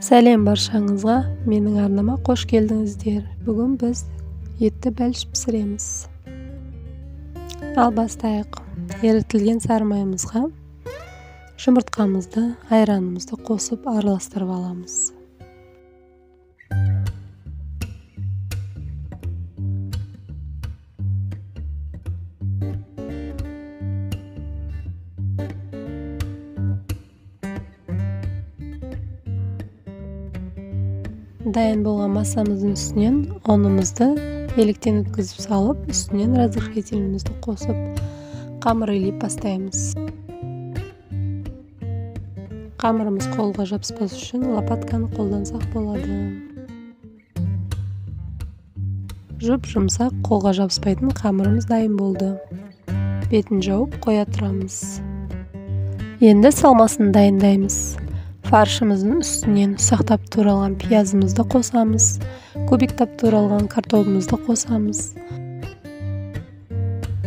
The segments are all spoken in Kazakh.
Сәлем баршаңызға, менің арнама қош келдіңіздер. Бүгін біз етті бәліш пісіреміз. Ал бастайық. Ерітілген сары майымызға жұмыртқамызды, айранымызды қосып араластырып аламыз. Дайын болған массамыздың үстінен ұнымызды електен өткізіп салып, үстінен разрыхлителімізді қосып, қамыр илеп бастаймыз. Қамырымыз қолға жабыспас үшін лопатканы қолдансақ болады. Жұп-жұмсақ, қолға жабыспайтын қамырымыз дайын болды. Бетін жауып қоя тұрамыз. Енді салмасын дайындаймыз. Фаршымыздың үстінен ұсақтап туралған пиязымызды қосамыз, кубиктап туралған картобымызды қосамыз.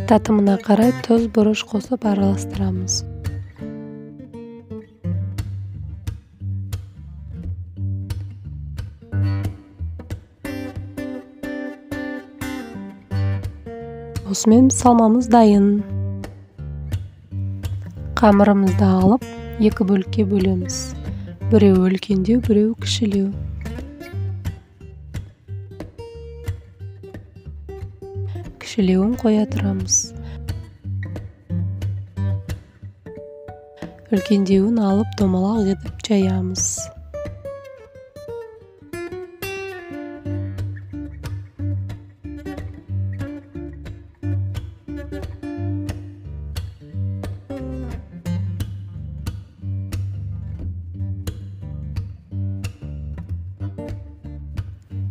Татымына қарай тұз, бұрыш қосып араластырамыз. Осымен салмамыз дайын. Қамырымызды алып, екі бөлікке бөлеміз. Біреуі үлкендеу, біреуі кішілеу. Кішілеуін қоя тұрамыз. Үлкендеуін алып домалақ етіп жаямыз.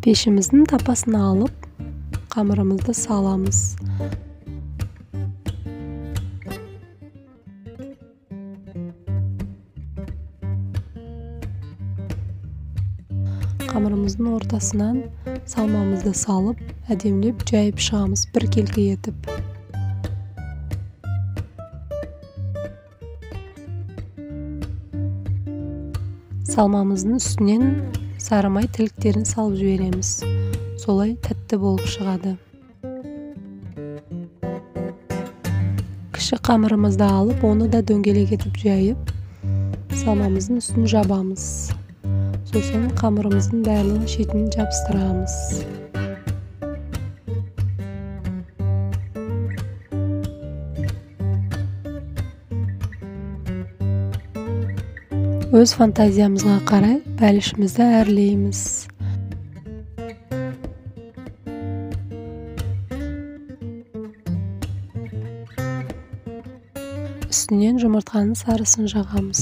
Пешіміздің тапасын алып, қамырымызды саламыз. Қамырымыздың ортасынан салмамызды салып, әдемілеп жайып шығамыз біркелкі етіп. Салмамыздың үстінен сары май тіліктерін салып жібереміз. Солай тәтті болып шығады. Кіші қамырымызды алып, оны да дөңгелек етіп жайып, салмамыздың үстін жабамыз. Сосын қамырымыздың барлығын шетін жабыстырамыз. Өз фантазиямызға қарай бәлішімізді әрлейміз. Үстінен жұмыртқаның сарысын жағамыз.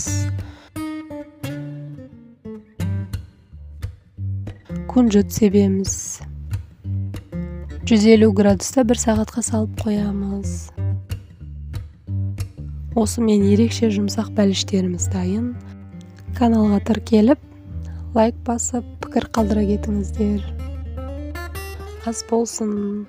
Күнжіт себеміз. 150 градуста 1 сағатқа салып қоямыз. Осымен ерекше жұмсақ бәліштеріміз дайын. Каналға тіркеліп, лайк басып, пікір қалдыра кетіңіздер. Ас болсын.